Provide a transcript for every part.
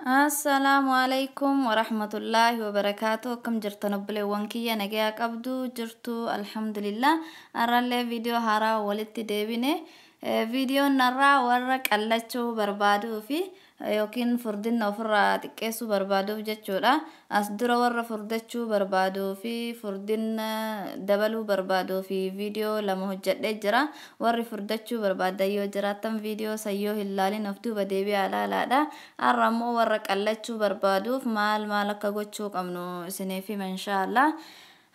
Assalaamu alaikum warahmatullaahi wabarakaatu. Akkam jirtan obboleewwan kiyya? Nagayaa qabdu jirtu? Alhamdulillah. Har'allee viidiyoo haaraa walitti deebine. Viidiyoon har'aa warra qallachuu barbaaduu fi yookiin furdina ofirraa xiqqeessuu barbaaduuf jechuudha. As dura warra furdachuu barbaaduu fi furdina dabaluu barbaaduu fi viidiyoo lama hojjedhee jira. Warri furdachuu barbaadan yoo jiraattan, viidiyoo sayyoo hin laalin of duuba deebi'aa ilaalaadha. Har'a immoo warra qallachuu barbaaduuf maal maal akka gochuu qabnu isiniif hima, inshaallah.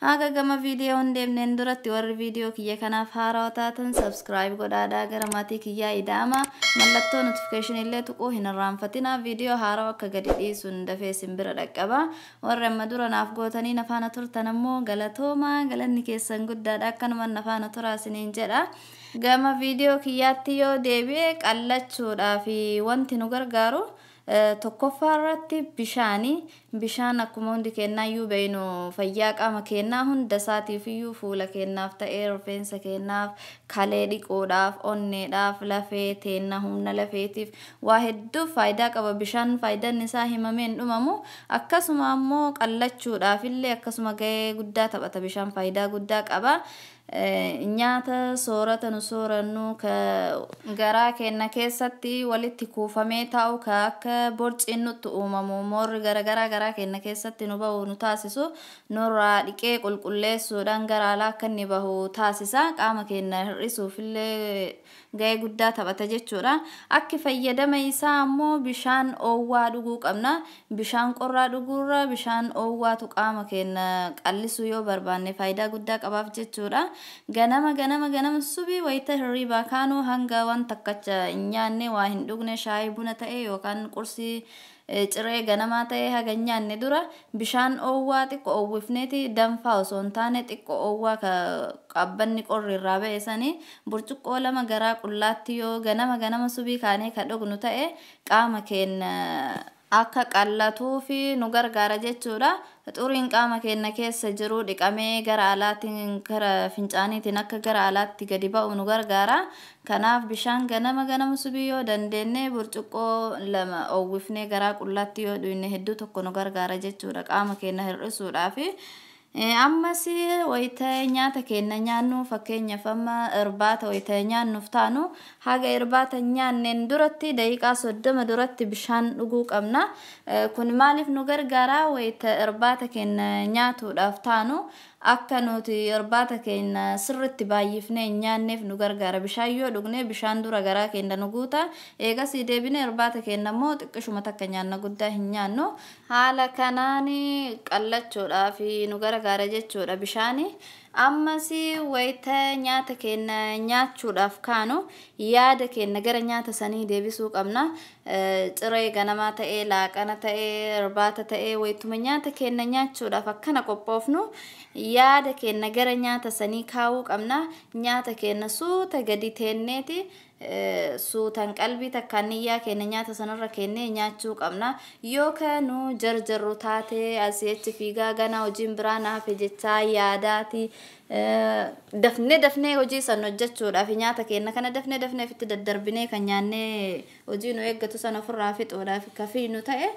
Haga gama viidiyoo hin deemneen duratti, warri viidiyoo kiyya kanaaf haarawaa taatan subscribe godhaadhaa gara maatii kiyyaa ida'ama. Mallattoo notification illee tuquu hin irraanfatina. Viidiyoo haarawaa akka gadi dhiisuun dafee isin bira dhaqqaba. Warri amma dura naaf gootanii nafaana turtan ammoo galatooma, galanni keessan guddaadha. Akkanuma nafaana turaa isiniin jedha. Gama viidiyoo kiyyaatti yoo deebi'e, qallachuudhaaf wanti nu gargaaru tokkoffaa irratti bishaani. Bishaan akkuma hundi kennaayyuu beeynu fayyaa qaama kennaa hunda isaatiif iyyuu, fuula kennaaf ta'ee, rifeensa kennaaf, kalee dhiquudhaaf, onneedhaaf, lafee teennaa, humna lafeetiif, waa hedduuf faayidaa qaba. Bishaan faayidaan isaa himamee hin dhumamu. Akkasuma ammoo qallachuudhaaf illee akkasuma gahee guddaa taphata. Bishaan faayidaa guddaa qaba. Nyaata soorata nu soorannu ka garaa keenya keessatti walitti kuufamee taa'u, ka akka borciin nutti uumamu, moorri garagaraa garaa keenya keessatti nu bahu nu taasisu nurraa dhiqee qulqulleessuudhaan gara alaa akka inni bahu taasisa. Qaama keenya hir'isuuf illee gahee guddaa taphata jechuudha. Akki fayyadama isaa ammoo bishaan oowwaa dhuguu qabna. Bishaan qorraa dhuguurra bishaan oowwaatu qaama keenya qallisuu yoo barbaanne faayidaa guddaa qabaaf jechuudha. Ganama ganama ganama subii wayita hirriibaa kaanuu, hanga waan takkacha hin nyaanne, waa hin dhugne, shaayii buna ta'e yookaan qursii ciree ganamaa ta'e haga hin nyaanne dura, bishaan oowwaa xiqqoo oowwifneeti, danfaa osoo hin taane xiqqoo oowwaa ka qabbanni qorri irraa ba'e sanii, burcuqqoo 2 garaa qullaatti yoo ganama ganama subii kaanee ka dhugnu ta'e, qaama keenya akka qallatuu fi nu gargaara jechuudha. Xuriin qaama keenya keessa jiru dhiqamee gara alaatiin, gara fincaaniitiin akka gara alaatti gadi ba'u nu gargaara. Kanaaf bishaan ganama ganama subii yoo dandeenye burcuqqoo 2 oowwifnee garaa qullaatti yoo dhugne hedduu tokko nu gargaara jechuudha qaama keenya hir'isuudhaafi. Ammas wayita nyaata keenya nyaannu, fakkeenyaaf amma irbaata wayita nyaannuuf taanu, haga irbaata nyaanneen duratti daqiiqaa 30 duratti bishaan dhuguu qabna. Kun maaliif nu gargaara? Wayita irbaata keenya nyaatuudhaaf taanu akka nuti irbaata keenya sirritti baay'ifnee hin nyaanneef nu gargaara. Bishaan yoo dhugne bishaan dura garaa keenya nu guuta. Eegasii deebine irbaata keenya immoo xiqqishuma takka nyaanna, guddaa hin nyaannu. Haala kanaan qallachuudhaaf nu gargaara jechuudha bishaani. Ammas wayita nyaata keenya nyaachuudhaaf kaanu yaada keenya gara nyaata sanii deebisuu qabna. Ciree ganamaa ta'ee, laaqana ta'ee, irbaata ta'ee, wayituma nyaata keenya nyaachuudhaaf akkana qophoofnu yaada keenya gara nyaata sanii kaa'uu qabna. Nyaata keenya suuta gadi teenneeti suutan qalbii takkaan niyyaa keenya nyaata sanarra kennee nyaachuu qabna. Yoo ka nu jarjarru taate, asii achi fiigaa ganaa hojiin biraa naaf jechaa yaadaati dafnee dafnee hojii san hojjechuudhaaf, nyaata keenya kana dafnee dafnee ofitti daddarbinee kan nyaannee hojii nu eeggatu sana ofirraa fixuudhaaf ka fiinu ta'e,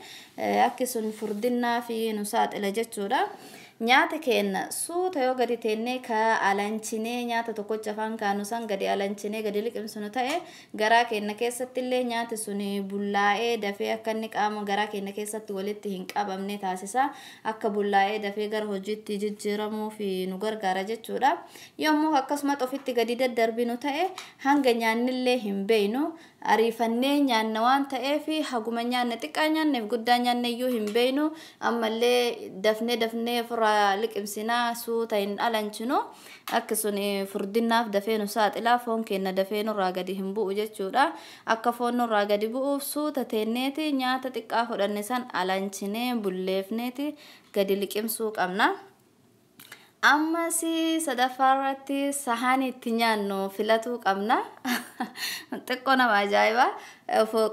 akki sun furdinnaa fi nu saaxila jechuudha. Nyaata keenya suuta yoo gadi teennee ka alanchinee nyaata tokkocha afaan kaanu san gadi alanchinee gadi liqimsinu ta'e, garaa keenya keessatti illee nyaati sun bullaa'ee dafee akka inni qaama garaa keenya keessatti walitti hin qabamne taasisa. Akka bullaa'ee dafee gara hojiitti jijjiiramuuf nu gargaara jechuudha. Yommuu akkasumas ofitti gadi daddarbinu ta'e, hanga nyaannillee hin beeynu. Ariifannee nyaanna waan ta'eef, haguma nyaanne, xiqqaa nyaanneef guddaa nyaanne iyyuu hin beeynu. Ammallee dafnee dafnee ofirraa liqimsinaa, suuta hin alanchinu. Akka sun furdinnaaf dafee nu saaxilaa, foon keenya dafee nurraa gadi hin bu'u jechuudha. Akka foon nurraa gadi bu'uuf suuta teenneeti nyaata xiqqaa fudhanne san alanchinee bulleefneeti gadi liqimsuu qabna. Ammas sadaffaa irratti sahaanii itti nyaannu filatuu qabna. Xiqqoo nama ajaa'iba.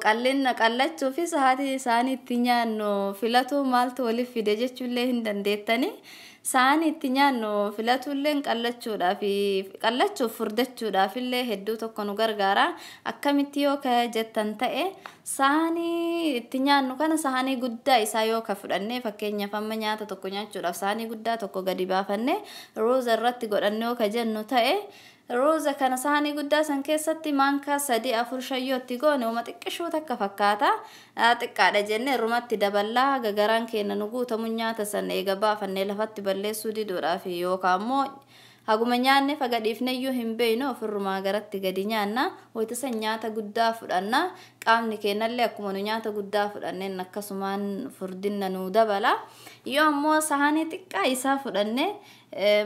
Qal'ina qallachuu fi sa'aatii isaanii itti nyaannu filatu maaltu waliif fide jechuullee hin dandeettani. Saanii itti nyaannu filatullee qallachuudhaaf, qallachuuf furdachuudhaaf illee hedduu tokko nu gargaara. Akkamitti yoo ka jettan ta'e, saanii itti nyaannu kana saanii guddaa isaa yoo ka fudhannee, fakkeenyaaf amma nyaata tokko nyaachuudhaaf saanii guddaa tokko gadi baafannee ruuza irratti godhannee yoo ka jennu ta'e, ruuza kana saanii guddaa san keessatti maankaa 3, 4, 5 yoo itti goone uma xiqqishuu takka fakkaata. Xiqqaadha jennee irrumatti daballaa gagaraan keenya nu guutamu nyaata san eega baafannee lafatti balleessuu diduudhaaf, yookaan immoo haguma nyaanne faga dhiifneyyuu hin beeynu, ofirrumaa garatti gadi nyaanna. Wayita san nyaata guddaa fudhanna. Qaamni keenyallee akkuma nu nyaata guddaa fudhanneen akkasumaan furdinna nu dabala. Yoo ammoo saanii xiqqaa isaa fudhanne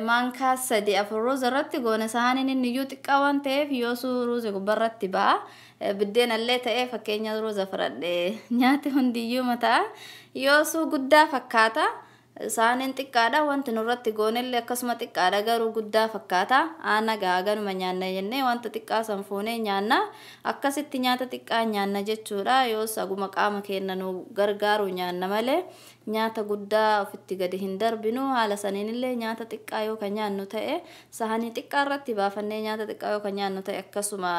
maankaa 3, 4 ruuza irratti goone, saaniin inni iyyuu xiqqaa waan ta'eef yoosuu ruuzi gubbarratti ba'a. Biddeenallee ta'ee, fakkeenya ruuza fudhadhe, nyaati hundiyyuu mataa yoosuu guddaa fakkaata. Saaniin xiqqaadha, wanti nurratti goonellee akkasuma xiqqaadha, garuu guddaa fakkaata. Aana gaaganuma nyaanna jennee wanta xiqqaa san fuunee nyaanna. Akkasitti nyaata xiqqaa nyaanna jechuudha. Yoos aguma qaama keenya nu gargaaru nyaanna malee nyaata guddaa ofitti gadi hin darbinu. Haala saniinillee nyaata xiqqaa yoo ka nyaannu ta'e, saanii xiqqaa irratti baafannee nyaata xiqqaa yoo ka nyaannu ta'e, akkasuma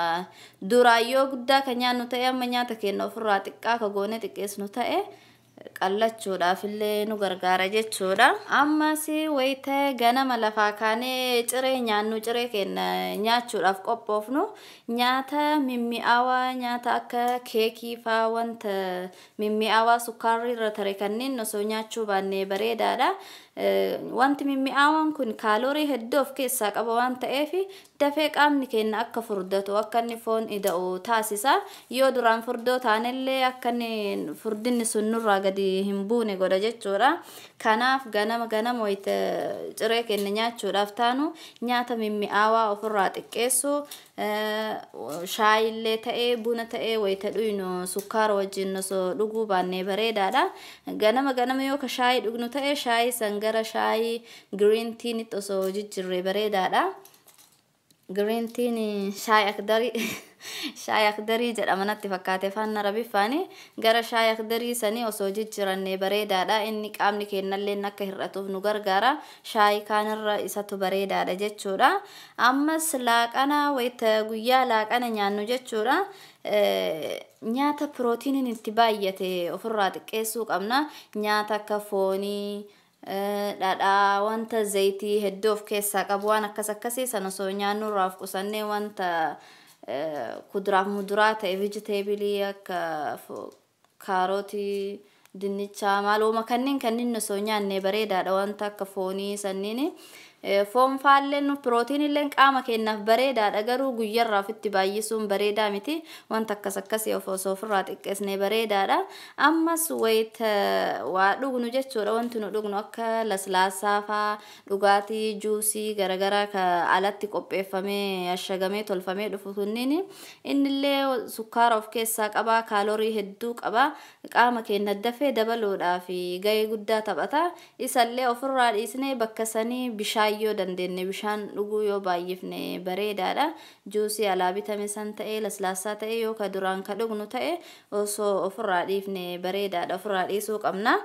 duraan yoo guddaa ka nyaannu ta'e, amma nyaata keenya ofirraa xiqqaa ka goonee xiqqeessinu ta'e, qallachuudhaaf illee nu gargaara jechuudha. Ammas wayita ganama lafaa kaanee ciree nyaannu, ciree keenya nyaachuudhaaf qophoofnu, nyaata mimmi'aawaa, nyaata akka keekii faa, wanta mimmi'aawaa sukkaarri irra tare kanneen osoo nyaachuu baannee bareedaadha. Wanti mimmi'aawaan kun kaaloorii hedduu of keessaa qaba waan ta'eef dafee qaamni keenya akka furdatu, akka inni foon ida'u taasisa. Yoo duraan furdoo taanellee akka inni furdinni sun nurraa gadi hin buune godha jechuudha. Kanaaf ganama ganama wayita ciree keenya nyaachuudhaaf taanu nyaata mimmi'aawaa ofirraa xiqqeessu, shaayillee ta'ee buna ta'ee wayita dhuynu sukkaara wajjin osoo dhuguu baannee bareedaadha. Ganama ganama yoo ka shaayii dhugnu ta'e, shaayii san gara shaayii green teanitti osoo jijjiirree bareedaadha. Green teen shaayii akdarii, shaayii akdarii jedhama natti fakkaate afaan Arabiffaani. Gara shaayii akdarii sanii osoo jijjiirannee bareedaadha. Inni qaamni keenyallee akka hir'atuuf nu gargaara. Shaayii kaanirra isatu bareedaadha jechuudha. Ammas laaqana, wayita guyyaa laaqana nyaannu jechuudha, nyaata pirootiiniin itti baay'ate ofirraa xiqqeessuu qabna. Nyaata akka foonii, dhadhaa, wanta zayitii hedduu of keessaa qabu, waan akkas akkasii sana osoo nyaannu irraa of qusannee, wanta kuduraaf muduraa ta'e, vegetable akka kaarotii, dinnichaa, maalooma kanneen osoo nyaanne bareedaadha. Wanta akka foonii sanniin, foon faalleen pirootiinillee qaama keenyaaf bareedaadha, garuu guyyarraa ofitti baay'isuun bareedaa miti. Wanta akkas akkasii of osoo ofirraa xiqqeessnee bareedaadha. Ammas wayita waa dhugnu jechuudha, wanti nu dhugnu akka laslaasaa faa, dhugaatii juusii garaagaraa ka alatti qopheeffamee ashagamee tolfamee dhufu kunniin, innillee sukkaara of keessaa qaba, kaalorii hedduu qaba, qaama keenya dafee dabaluudhaaf gahee guddaa taphata. Isallee ofirraa dhiisnee bakka sanii bishaan yoo dandeenye bishaan dhuguu yoo baay'ifne bareedaadha. Juusii alaa bitame san ta'ee, laslaasaa ta'e, yoo ka duraan ka dhugnu ta'e, osoo ofirraa dhiifne bareedaadha. Ofirraa dhiisuu qabna.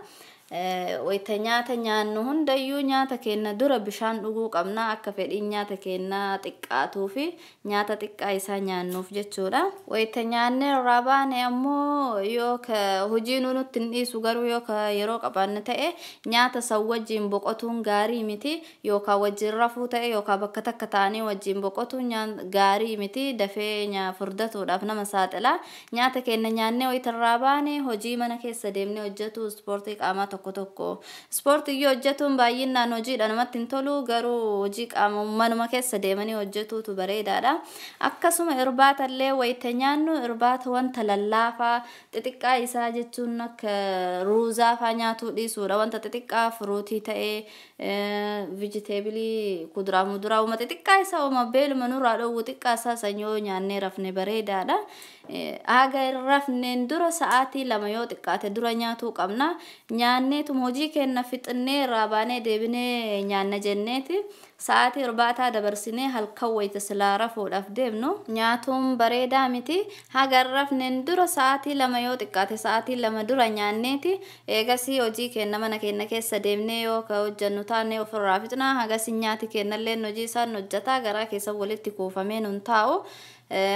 Wayita nyaata nyaannu hundayyuu nyaata keenya dura bishaan dhuguu qabna, akka fedhiin nyaata keenyaa xiqqaatuu fi nyaata xiqqaa isaa nyaannuuf jechuudha. Wayita nyaannee irraa baane ammoo, yoo ka hojii nutti hin dhiisu, garuu yoo ka yeroo qabaanne ta'e, nyaata san wajjin boqotuun gaarii miti. Yookaan wajjin rafuu ta'e, yookaan bakka takka ta'anii wajjin boqotuun gaarii miti, dafee furdatuudhaaf nama saaxila. Nyaata keenya nyaannee wayita irraa baane hojii mana keessa deemnee hojjetu, ispoortii qaamaa tokko tokko, ispoortii yoo hojjetuun baay'inaan hojiidha namatti hin tolu, garuu hojii qaama manuma keessa deemanii hojjetuutu bareedaadha. Akkasuma irbaata illee wayita nyaannu irbaata wanta lallaafaa xixiqqaa isaa jechuun akka ruuzaa faa nyaatuu dhiisuudha. Wanta xixiqqaa fruitii ta'ee, vegetable, kuduraa muduraa, uma xixiqqaa isaa, uma beeluma nurraa dhoowwu xiqqaa isaa sanyoo nyaannee rafne bareedaadha. Haga hin rafneen dura sa'aatii 2 yoo xiqqaate dura nyaatuu qabna. Nyaanneetuma hojii keenya fixannee irraa baanee deebinee nyaanna jenneeti sa'aatii irbaataa dabarsinee halkan wayita silaa rafuudhaaf deemnu nyaatuun bareedaa miti. Haga hin rafneen dura sa'aatii 2 yoo xiqqaate sa'aatii 2 dura nyaanneeti eegasii hojii keenya mana keenya keessa deemnee yoo ka hojjannu taane ofirraa fixna. Hagasii nyaati keenyallee hojii isaan hojjataa garaa keessa walitti kuufamee nun taa'u.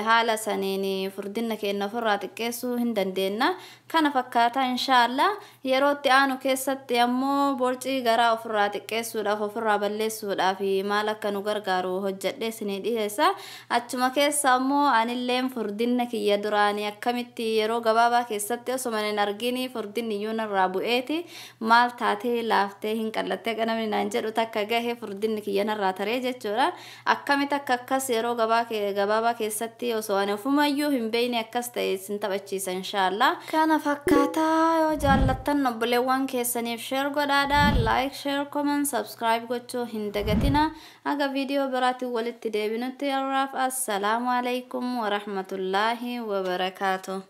Haala saniin furdina keenya ofirraa xiqqeessuu hin dandeenya. Kana fakkaataa inshaallah yeroo itti aanu keessatti ammoo borcii garaa ofirraa xiqqeessuudhaaf, ofirraa balleessuudhaaf maal akka nu gargaaru hojjedhee isinii dhiyeessa. Achuma keessa ammoo anilleen furdina kiyya duraanii akkamitti yeroo gabaabaa keessatti osuma hin argini furdinni iyyuu narraa bu'eeti maal taatee laaftee hin qallattee akka namni naan jedhu takka gahe furdinni kiyya narraa taree jechuudha. Akkamitti akka akkas yeroo gabaabaa keessatti osoo ani ofumayyuu hin beekne akkas ta'e isin taphachiisa inshaallah. Kana fakkaataa yoo jaallattan obboleewwan keessaniif share godhaadha. Like, share, comment, subscribe gochuu hin dagatina. Haga viidiyoo biraatiin walitti deebinutti har'aaf assalaamu alaikum warahmatullaahi wabarakaatu.